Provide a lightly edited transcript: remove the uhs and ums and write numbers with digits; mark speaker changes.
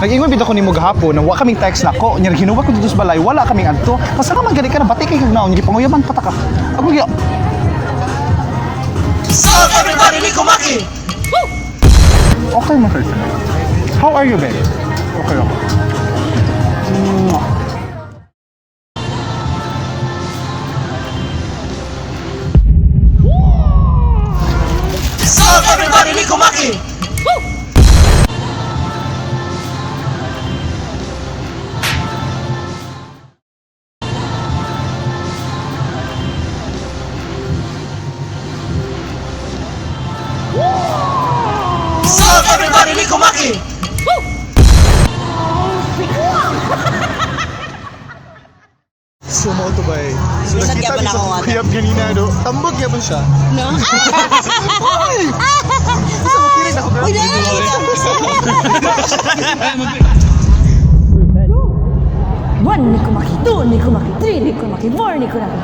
Speaker 1: Nag-ingon bitaw ko nimo gahapon na wa kaming text nako. Nya hinuwat ko dito sa balay, wala kaming adto. Basta naman gani ka na bati kay kag naon, gipanguyaban pa ta ka. Ako gyud.
Speaker 2: Sup everybody, Nikomaki!
Speaker 1: Okay mo sir. How are you, babe? Okay ako. Mwah.
Speaker 2: Sup everybody, Nikomaki! Sup everybody, Nikomaki!
Speaker 1: So mo to bay. So
Speaker 3: Bisag
Speaker 1: nakita
Speaker 3: gyapon
Speaker 1: mi sa
Speaker 3: ako, ate.
Speaker 1: kuyab ganina do. Tambag gyapon siya.
Speaker 3: No?
Speaker 1: Ay! Sa makinig ako
Speaker 3: Uy,
Speaker 4: One Nikomaki, two Nikomaki, three Nikomaki, four Nikomaki.